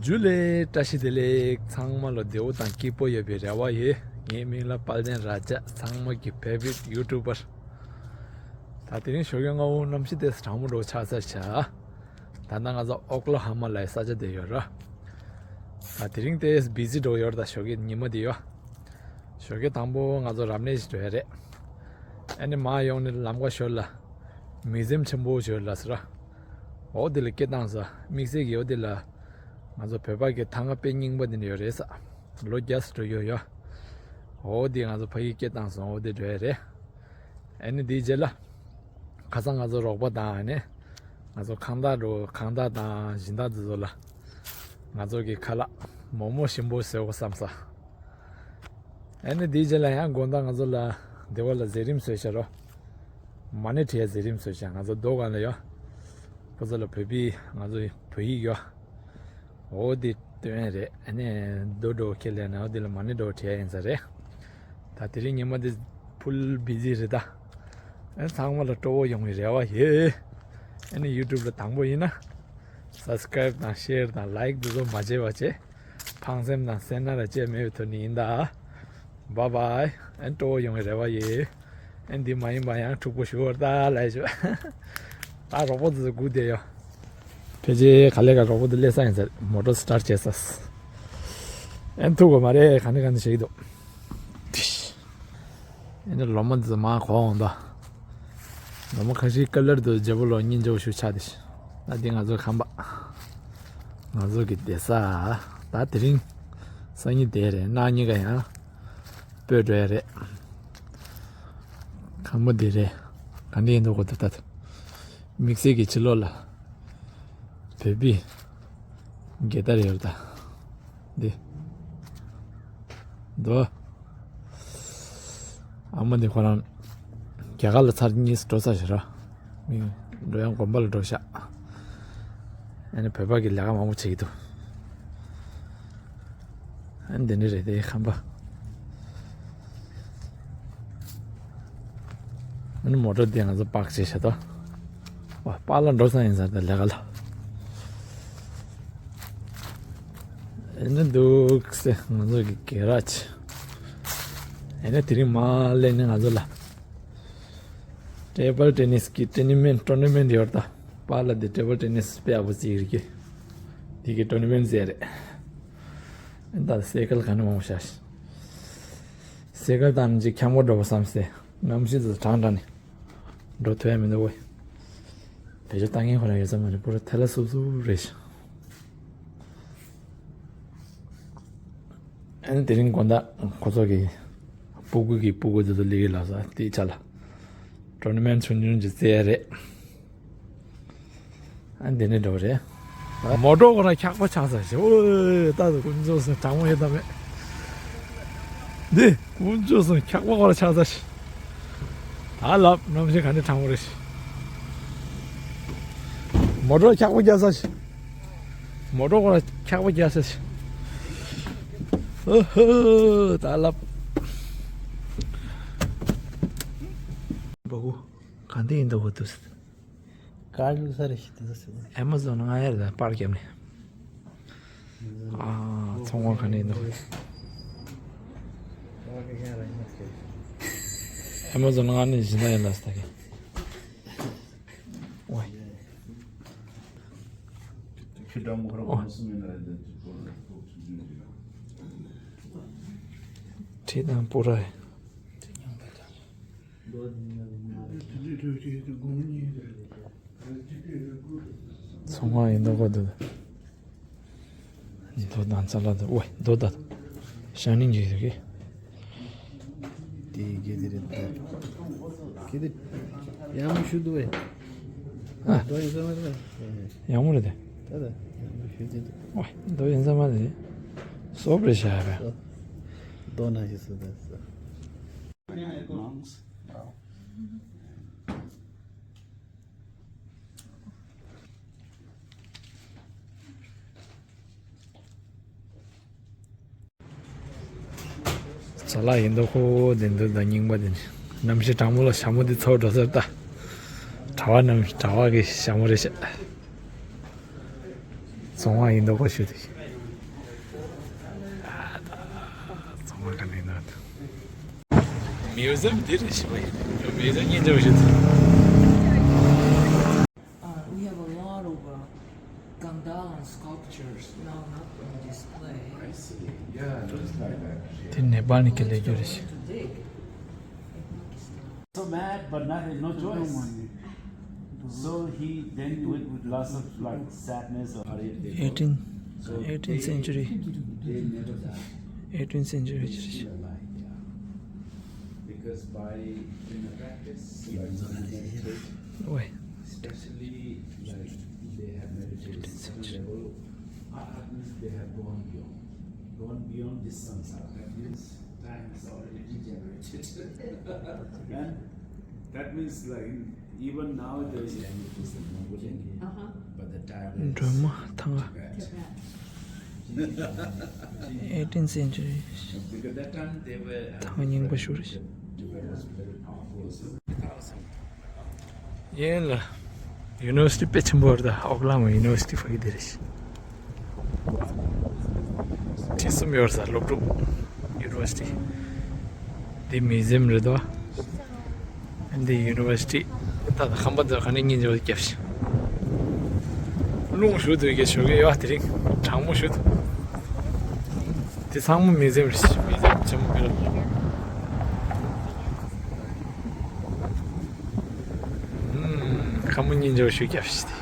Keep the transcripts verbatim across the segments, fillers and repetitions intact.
ཇུ་ལེ། བཀྲ་ཤིས་བདེ་ལེགས། ཚང་མ་ལ་བདེ་པོ་དང་སྐྱིད་པོ་ཡོད་པའི་རེ་བ་ཡོད། ངའི་མིང་ལ་དཔལ་ལྡན་ར་ཇ། ཚང་མ་གི་བེ་བིཊ་ཡུ་ཊུབ་པར། ད་དེ་རིང་ཞོགས་ཀྱི་སྔ་པོ་གནམ་གཤིས་དེ་གྲང་མོ་འདྲ་པོ་ཆགས་ཚར་བྱ། ད་ལྟ་ང་ཚོ་ཨོ་ཀློ་ཧ་མ་ལབ་ས་ཆ་དེ་ཡོད་ར། ད་དེ་རིང་དེ་བི་ཟི་འདྲ་པོ་ཡོད་རེད། ད་ཞོགས་ཀྱི་ཉི་མ་དེ་ཡོད། ཞོགས་ཀྱི་དང་པོ་ང་ཚོ་རབ་གནས་ཤིག་འགྲོ་ཡ་རེད། ཨ་ནི་མར་ཡོང་ནས་ལམ་ཁ་ཞོར་ལ་མིའུ་ཛི་ཡམ་ཆེན་པོ་ཞིག་ཡོད་ལབ་ས་ར། འོ་དེ་ལ་སྐད་བཏང་ས། དམིགས་བསལ་གྱི་འོ་དེ་ལ་ང་ཚོ་བོད་པ་གི་ཐང་ག་དཔེ་རྙིང་པ་དེ་འདྲ་ཡོད་རེད་ས། ལོ་བརྒྱ་ཙམ་འགྲོ་ཡོད་ཡོད། འོ་དེ་ང་ཚོ་ཕ་གིར་སྐད་བཏང་སོང་། འོ་དེ་འགྲོ་ཡ་རེད། ཨ་ནི་དེའི་རྗེས་ལ་ཁ་སང་ང་ཚོ་རོགས་པ་དང་ཨ་ནི་ང་ཚོ་ཁང་བདག་འགྲོ། ཁང་བདག་དང་སྦྱིན་བདག་དེ་ཚོ་ལ་ང་ཚོ་གི་ཁ་ལག་མོག་མོག་ཞིམ་པོ་བཟོ་དགོས་བསམ་ས། ཨ་ནི་དེའི་རྗེས་ལ་ཡང་དགོང་དག་ང་ཚོ་ལ་སྡེ་བ་ལ་མཛད་རིམ་བཟོས་བཞག་རོ། མ་ཎི་བྲི་ཡ་མཛད་རིམ་བཟོས་བཞག། ང་ཚོ་རྡོ་སྒང་ལ་ཡོད། ཁོ་ཚོ་ལ་བོད་པའི་ང་ཚོ་བོད་ཡིག་ཡོད། འོ་དེ་སྟོན་ཡ་རེད། ཨ་ནི་རྡོ་འདྲ་པོ་ཁྱེར་སླེབས་ནས་འོ་དེ་ལ་མ་ཎི་འདྲ་པོ་བྲི་ཡ་ཡིན་ས་རེད། ད་དེ་རིང་ཉི་མ་འདི་ཕུལ་བི་ཟི་རེད་ད། ཨ་ཚང་མ་ལ་སྤྲོ་པོ་ཡོང་བའི་རེ་བ་ཡོད། ཨ་ནི་ཡུ་ཊུབ་ལ་དང་པོ་ཡིན་ན་སབ་སི་ཀ་རེབ་དང་ཤེར་དང་ལའིཀ་འདི་ཚོ་མ་བརྗེད་པ་བྱེད། ཕངས་སེམས་དང་སེར་སྣ་ར་བཅས་མེད་པའི་ཐོག་ནས་ཡིན་ད། བཱའི་བཱའི། ཨ་ནི་སྤྲོ་པོ་ཡོང་བའི་རེ་བ་ཡོད། ཨ་ནི་འདི་མ་ཡིན་པ་ཡང་འཁྲུག་པོ་ཞུ་བར་ད་ལབ་ཞུ། ད་རོགས་པ་ཚོ་སྒུག་བསྡད་ཡོད། ཕལ་ཆེར་ག་ལེ་ག་རོགས་པ་དེ་སླེབས་ས་ཡིན་ཟེར། མོ་ཊ་སི་ཊར་ཊི་བྱས་ས། ཨེ་ཐུག་གོ་མ་རེད། ག་ནས་ག་ནས་བྱེད་ཀྱི་འདུག། ཨེ་ནི་ལོ་མ་འདི་ཚོ་མར་གོ་འོང་ད། ལོ་མ་ཁ་ཤས་ཀ་ལར་དུ་རྒྱལ་པོ་ལོ་གཉིས་འཇོག་ཤུགས་ཆག་དེ། ད་འདི་ང་ཚོའི་ཁང་པ། ང་ཚོ་གི་བསྡད་ས། ད་དེ་རིང་སང་ཉིན་བསྡད་རེད། གནངས་ཉིན་ཀ་ཡང་སྤོས་འགྲོ་ཡ་རེད། ཁང་པ་འདི་རེད། ག་འདྲ་ཡིན་འདུག་གོ། ད་ད་དམིགས་བསལ་གྱི་ཕྱི་ལོགས་ལ་བོད་པའི་རྒྱལ་དར་ཡོད་ད། འདི་འདུག། ཨ་མ་འདི་ཁོ་རང་རྒྱ་གར་ལ་ཚར་གཉིས་འགྲོ་ཚར་ཞིག་ར། མི་འགྲོ་ཡང་དགོན་པ་ལ་འགྲོ་ཤག། ཨ་ནི་བོད་པ་གི་ལས་ཀ་མང་པོ་བྱེད་ཀྱི་འདུག། ཨ་ནི་འདི་འདྲ་རེད་དེ་ཁང་པ། ཨ་ནི་མོ་ཊ་འདི་ང་ཚོ་པག་བྱས་བཞག་ད། ཨོ་པཱ་ལགས་འགྲོ་ས་ཡིན་ཟེར་ད་ལས་ཀ་ལ། ཨ་ནི་འདུག་སེ་ང་ཚོ་གི་གེ་རེཇ། ཨ་ནི་དེ་རིང་མར་སླེབས་ནས་ང་ཚོ་ལ་ཊེ་བལ་ཊེ་ནིས་ཀྱི་ཊོར་ནི་མེན་ཊི་ཊོར་ནི་མེན་ཊི་ཡོད་ད། པཱ་ལགས་འདི་ཊེ་བལ་ཊེ་ནིས་དཔེ་ཡག་པོ་རྩེ་གི་རེད། འདི་གི་ཊོར་ནི་མེན་ཊི་རྩེ་རེད། ཨ་ནི་ད་སའི་ཀལ་ག་ནས་མང་པོ་བཞག། སའི་ཀལ་བཏང་ནས་ཅིག་འཁྱམ་པོ་འགྲོ་བ་བསམ་སྟེ། གནམ་གཤིས་དེ་གྲང་དྲགས་ནས་འགྲོ་ཐུབ་ཡ་མི་འདུག་གོ། བེད་སྤྱོད་བཏང་མཁན་ཁོ་རང་ཡོད་ས་མ་རེད། པུ་ར་ཐལ་ལ་སུབ་སུབ་རེད་ཤག། ཨ་ནི་དེ་རིང་དགོང་དག་ཁོ་ཚོ་གི་སྤུ་གུ་གི་སྤུ་གུ་དེ་ཚོ་སླེབས་ཡོད་ལབ་ས། དེའི་ཆ་ལ་ཊོར་ནི་མེན་ཊི་ཆུང་ཆུང་ཅིག་རྩེ་ཡ་རེད། ཨ་འདི་ནས་འགྲོ་རེད། མོ་ཊ་ཁོ་རང་འཁྱག་པ་ཆགས་ཚར་ཤག། ཨོ་ད་དུང་དཀོན་མཆོག་གསུམ་གྲང་མོ་ཡོད་ད་མེད། འདི་དཀོན་མཆོག་གསུམ་འཁྱག་པ་ཁོ་རང་ཆགས་ཚར་ཤག། ད་ལབ་གནམ་གཤིས་ག་འདྲ་གྲང་མོ་རེད་ཤག། མོ་ཊ་འཁྱག་པ་རྒྱག་ཚར་ཤག། མོ་ཊ་ཁོ་རང་འཁྱག་པ་རྒྱག་ཚར་ཤག། ཨོ་ཧོ་ད་ལབ། བ་གུ་ག་འདི་ཡིན་འདུག་གོ་འདུག། དཀར་ལུག་ས་རེ་ཞིག་དེ་ཚོ་ཟེར་ནས། ཨེ་མ་ཛོན་ང་ཡར་ད་པར་བརྒྱབ་ནས། ཨ་ཚོང་བ་ག་ནས་འདུག། ཨེ་མ་ཛོན་ང་ནས་བཞིན་ད་ཡིན་ལ་ས་ད་གི། ཝེ། ཁྲིད་དང་པུ་ར། ཚོང་ཁང་ཡིན་འདུག་གོ་འདུག། རྡོ་དང་ཙ་ལ་དང་ཨོ་རྡོ་དང་ཤ་ནིང་གི་རེད། དེ་གི་དེ་རེད་ད། གི་དེ་ཡང་མོ་ཞུ་འདུག་བས། ཨ། རྡོ་ཡིན་ས་མ་རེད། ཡང་མོ་རེད་དེ། ད་ད་ཡང་མོ་ཞུ་འདུག། ཨོ་རྡོ་ཡིན་ས་མ་རེད། སོབ་རེད་ཤ་བས། རྡོ་ན་ཞིག་སུ་ད་ས། ཅ་ལག་ཡིན་མདོག་ཁོ་དེ་འདུག་ད། རྙིང་པ་དེ་ནི་གནམ་གཤིས་གྲང་མོ་ལ་ཞྭ་མོ་དེ་ཚོར་འགྲོ་ཟེར་ད། གྲྭ་བ་རྣམས་གྲྭ་བ་གི་ཞྭ་མོ་རེད་ཤག་རྫོང་བ་ཡིན་མདོག་པོ་ཞུ་དེ། ཨ་ད། རྫོང་བ་ག་ནས་ཡིན་ནོ། མིའུ་ཛེམ་འདི་རེད་ཤི་བ་ཡིན། མིའུ་ཛེམ་སྙིང་རྗེ་པོ་ཞིག་འདུག Uh, we have a lot of uh, Gangdal and sculptures now not on display. I see. Yeah, it looks like that. དེ་ནེ་པཱལ་ནས་ཁྱེར་སླེབས་རྒྱུ་རེད་ཤི། Too big. So mad, but nothing, no choice. So he then with, with lots of like sadness or eighteen, eighteenth century. Eighteenth century. Because by in the practice, like, especially like they have meditated at certain level, uh, that means they have gone beyond, gone beyond this samsara. That means time is already degenerated. And that means like even now there is languages in Mongolian, uh-huh, but the dialect is Tibetan. Eighteenth century. Because that time they were, ཐང་རྙིང་པ་ཞིག་རེད། Tibet was very powerful. ཡིན་ལ། ཡུ་ནི་ཝར་སི་ཊི་དཔེ་ཆེན་པོ་རེད། ད་ཨོག་ལན་ཡུ་ནི་ཝར་སི་ཊི་ཕ་གི་དེ་རེད། ཁྲི་གསུམ་ཡོད་ས་སློབ་ཕྲུག་ཡུ་ནི་ཝར་སི་ཊི། འདི་མིའུ་ཛེམ་རེད་དོ། འདི་ཡུ་ནི་ཝར་སི་ཊི། ད་ལྟ་ཁང་པ་འདི་ག་ནས་སྙིང་རྗེ་པོ་བརྒྱབ་ཤག་རླུང་ཞུ་དུས་ཀྱི་ཞོགས་ཀས་ཡོད་དེ་རིང་གྲང་མོ་ཞུ་དུས། འདི་ཚང་མ་མིའུ་ཛེམ་རེད། མིའུ་ཛེམ་ཆེན་མོ་དཔེ་ར། ཁ་མོ་སྙིང་རྗེ་པོ་ཞིག་བརྒྱབ་ཤི་དེ།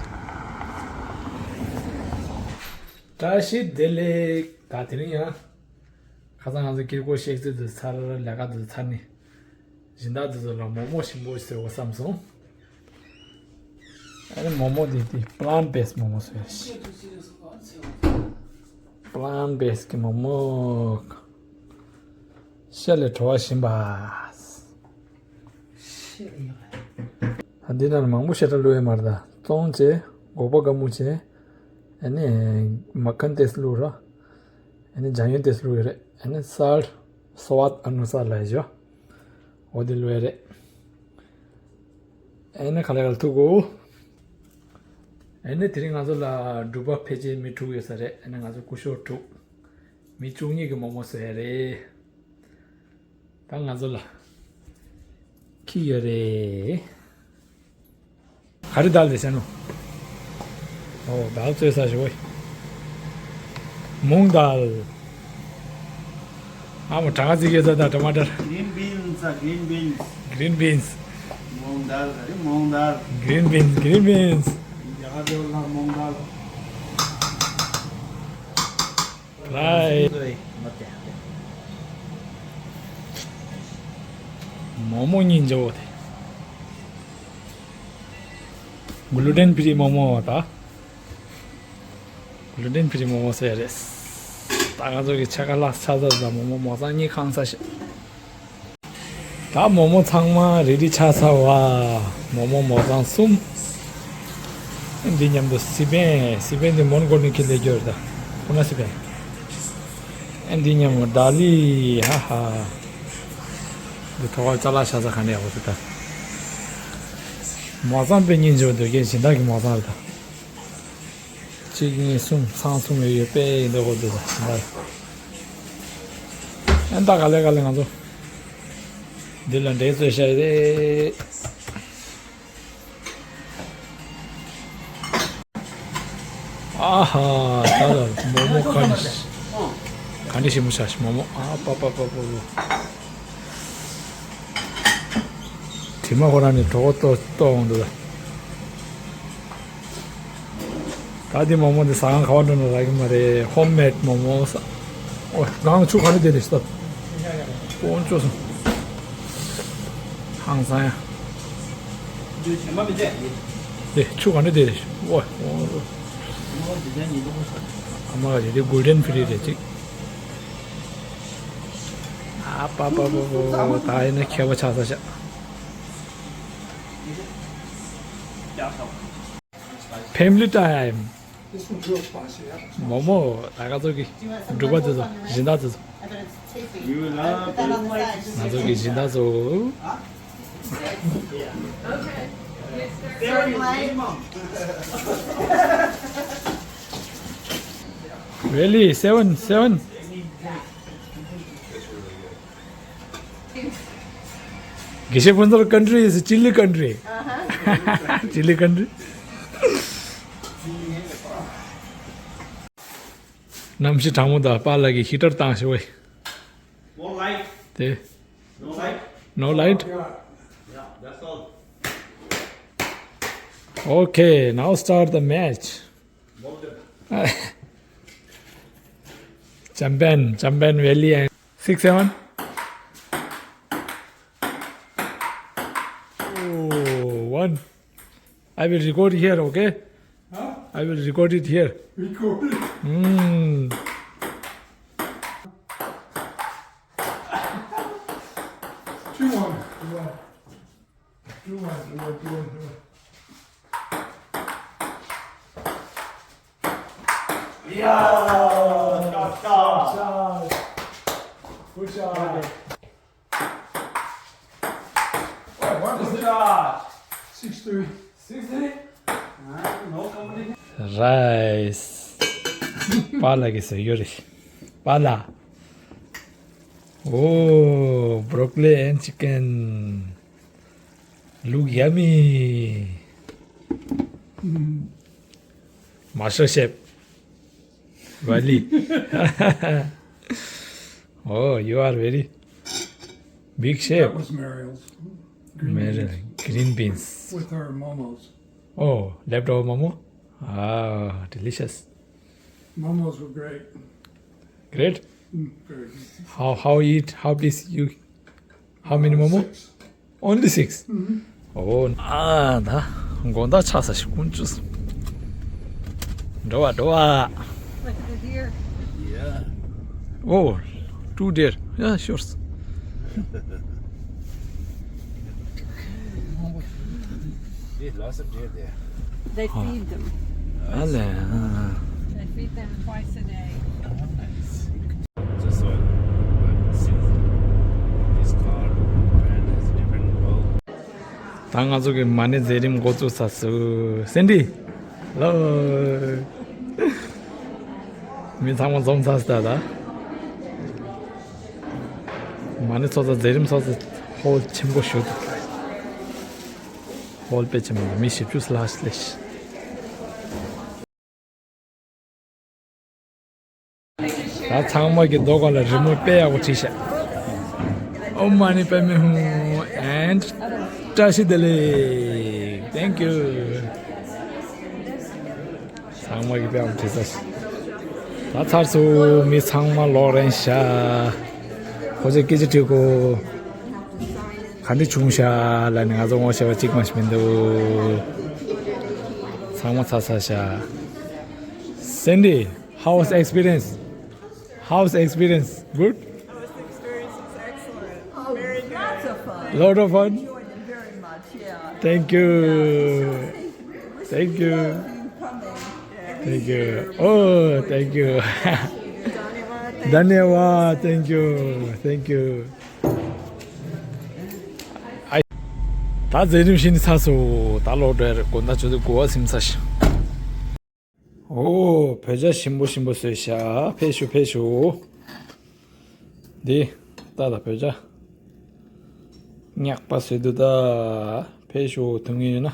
བཀྲ་ཤིས་བདེ་ལེགས། ད་དེ་རིང་ཡང་། ཁ་སང་ང་ཚོ་དཀྱིལ་འཁོར་གཤེགས་ཚུལ་དུ་ཚར། ལས་ཀ་དུ་ཚར་ནས། སྦྱིན་བདག་དེ་ཚོ་ལ་མོག་མོག་ཞིམ་པོ་ཟེར་བ་བསམ་སོང་། ཨ་ནི་མོག་མོག་དེ་དེ་plant based མོག་མོག་ཟེར། plant based གི་མོག་མོག་ཤ་ལས་བྲོ་བ་ཞིམ་པ། ད་འདི་ནང་ལ་མང་པོ་ཞེ་དྲག་བླུགས་ཡོད་མ་རེད། ད་ཙོང་བྱས། སྒོག་པ་དཀར་མོ་བྱས། ཨ་ནི་མ་ཁན་ཏེས་བླུགས་ར། ཨ་ནི་ལྗང་ཡོན་ཏེས་བླུགས་ཡོད་རེད། ཨ་ནི་སཱལ་སོ་ཝཱད་ཨ་ནུ་སཱལ་ལ་ཡོད། འོ་དེ་བླུགས་ཡོད་རེད། ཨ་ནི་ག་ལེ་ག་ལེ་ཐུག་གོ། ཨ་ནི་དེ་རིང་ང་ཚོ་ལ་འབྲུག་པ་ཕལ་ཆེར་མི་དྲུག་ཡོད་ས་རེད། ཨ་ནི་ང་ཚོ་སྐུ་ཞབས་དྲུག་མི་བཅུ་གཉིས་ཀྱི་མོག་མོག་བཟོ་ཡ་རེད། ད་ང་ཚོ་ལ་ཁྱི་ཡོད་རེད། ག་རེ་དཱལ་དེ་ཟེར་ནོ། ཨོ་དཱལ་བཙོས་ས་ཞིག་འོ། མུང་དཱལ། ཨ་མོ་གྲང་ཙིག་གེ་ས་དང་ཊ་མ་ཊར། Green beans, uh, green beans. Green beans. མུང་དཱལ་ག་རེ་མུང་དཱལ། Green beans, green beans. རྒྱ་གར་དེ་ལ་མུང་དཱལ། Right. མོག་མོག་སྙིང་རྗེ་བོ་དེ། Gluten free མོག་མོག་ད། Gluten free མོག་མོག་ཟེར་རེད། ད་ང་ཚོ་གི་ཕྱེད་ཀ་ལྷག་ཆགས་ཚར་ཙང་མོག་མོག་མོག་ཚང་གཉིས་ཁེངས་ཚར་ཤག་ད་མོག་མོག་ཚང་མ་རེ་ཌི་ཆགས་ཚར་བ། མོག་མོག་མོག་ཚང་གསུམ། འདི་མཉམ་དུ་སི་པན། སི་པན་འདི་མོན་གྷོ་ནས་ཁྱེར་སླེབས་རྒྱུ་རེད་ད། ཁོ་ན་སི་པན། འདི་མཉམ་དུ་ཏཱ་ལི། ཧ་ཧ། འདི་ཐོག་ཁར་ཅ་ལག་ཆགས་ས་ག་ནས་ཡག་པོ་འདུག་ད། མོག་ཚང་དཔེ་སྙིང་རྗེ་པོ་འདུག་རྒན་སྦྱིན་བདག་གི་མོག་ཚང་རེད་ད། གཅིག་གཉིས་གསུམ་ཚང་གསུམ་ཡོད་ཡོད་དཔེ་ཡིན་འདུག་གོ་འདུག་ད་ལ། ཨན་ད་ག་ལེ་ག་ལེ་ང་ཚོ་འདི་ལ་འབྲས་བཙོས་བཞག་ཡོད་རེད། ཨ་ཧ་ད་ལ་མོག་མོག་ག་འདྲ་ག་འདྲ་ཞིམ་པོ་ཆགས་ཤག་མོག་མོག་ཨ་པ་པ་པ་པ་པ། དྲི་མ་ཁོ་རང་ནས་གྲོད་ཁོག་ལྟོགས་ལྟོགས་འོང་འདུག་ད། ད་འདི་མོག་མོག་འདི་ཟ་ཁང་ག་པར་འགྲོ་ན་རག་གི་མ་རེད། ཧོམ་མེད་མོག་མོག་ཟ། ཨོ་སྒང་ལ་ཆུ་ག་རེ་བསྡད་རེད་ཤག་ད། སྤོན་ཅོ་སོང་། ཧང་སང་ཡ། དེ་ཆུ་ག་རེ་བསྡད་རེད་ཤག་ཨོ་ཨོ། ཨ་མ་ག་རེ་དེ་གོལ་ཌན་ཕི་རི་རེད་ཅིག་ཨ་པ་པ་པ་པ། ད་ཡིན་ན་ཁྱད་པར་ཆགས་ས་ཤག Family time. མོག་མོག་ད་ང་ཚོ་གི་འབྲུག་པ་དེ་ཚོ་སྦྱིན་བདག་དེ་ཚོ། ང་ཚོ་གི་སྦྱིན་བདག་ཚོ། Really? Seven, seven? དགེ་བཤེས་ཕུན་ཚོགས། Country is chilli country. Chilli country. གནམ་གཤིས་གྲང་མོ་དང་པཱ་ལགས་ཀྱིས་ཧི་ཊར་བཏང་ཞེས་པས། More light. དེ། No light. No light? Yeah, that's all. Okay, now start the match. Champion, champion valley and six seven. Oh, one. I will record here, okay? Huh? I will record it here. Record it. Mm. Two one. Two one. Two one, two one, two one, two one. Yeah! Good shot. Good shot. Good shot. Six three. Six three? Ah, no competition. Rice. པཱ་ལགས་ཀྱིས་ཟེར་ཡོད་རེད། པཱ་ལགས། Oh, broccoli and chicken. Look yummy. Master chef. Valley. Oh, you are very big chef. That was Mariel's. Green Mariel, beans. Green beans. With her momos. Oh, leftover momo? Ah, delicious. Momos were great. Great? Mm, very good. How, how eat? How piece you? How many momo? Six. Only six? Mm-hmm. Oh, ah, ད་དགོང་དག་ཆགས་ས་ཞིག་ཀུན་ཅུས། འགྲོ་བ་འགྲོ་བ། Look at the deer. Yeah. Oh, two deer. Yeah, sure. There's lots of deer there. They feed them. Ale. They feed them twice a day. Oh, nice. Just saw it, but since this car brand has different bulb. ད་ང་ཚོ་གི་མ་ཎི་མཛད་རིམ་འགོ་བཙུགས་ཚར་སོང་། སེན་ཌི། ལོ། མི་ཚང་མ་འཛོམས་ཚར་སོང་ད། མ་ཎི་ཚོགས་གཙོ་མཛད་རིམ་ཚོགས་གཙོ་ཧོལ་ཆེན་པོ་ཞིག་འདུག་ཧོལ་དཔེ་ཆེན་པོ་འདུག་མི་བཞི་བཅུ་ལྷག་སླེབས་ཤག་ད་ཚང་མ་གི་རྡོ་སྒང་ལ་རི་མོ་དཔེ་ཡག་པོ་བྲིས་ཤག་ཨོཾ་མ་ཎི་པདྨེ་ཧཱུྃ། And བཀྲ་ཤིས་བདེ་ལེགས། Thank you. ཚང་མ་གི་དཔེ་ཡག་པོ་བྲིས་ཤག་ད་ཚར་སོང་། མི་ཚང་མ་ལོག་རན་ཤག་ཁོ་ཚོས་སྐད་ཆ་དྲིས་གོ། ག་འདྲ་བྱུང་ཤག་ལབ་ནས། ང་ཚོ་ངོ་ཤེས་པ་གཅིག་མ་ཞིག་མི་འདུག་ཚང་མ་ཚར་ཚར་ཤག Sandy, how was the experience? How's the experience? Good? Oh, the experience is excellent. Oh, very, very lots of fun. Lot of fun? Enjoyed it very much, yeah. Thank you. Thank you. Thank you. Oh, thank you. धन्यवाद. Thank you. Thank you. ད་མཛད་རིམ་བཞི་ནི་ཚར་སོང་། ད་ལོག་འགྲོ་ཡ་རེད། དགོང་དག་ཆུ་ཚོད་དགུ་པ་ཟིན་ཚར་ཤག་ཨོ། བོད་ཇ་ཞིམ་པོ་ཞིམ་པོ་བཟོས་ཤག་ཕེབས་ཤོག་ཕེབས་ཤོག་འདི་ལྟ་ད། བོད་ཇ་ཉག་པ་བཟོས་འདུག་ད། ཕེབས་ཤོག་འཐུང་མཁན་ཡོད་ན།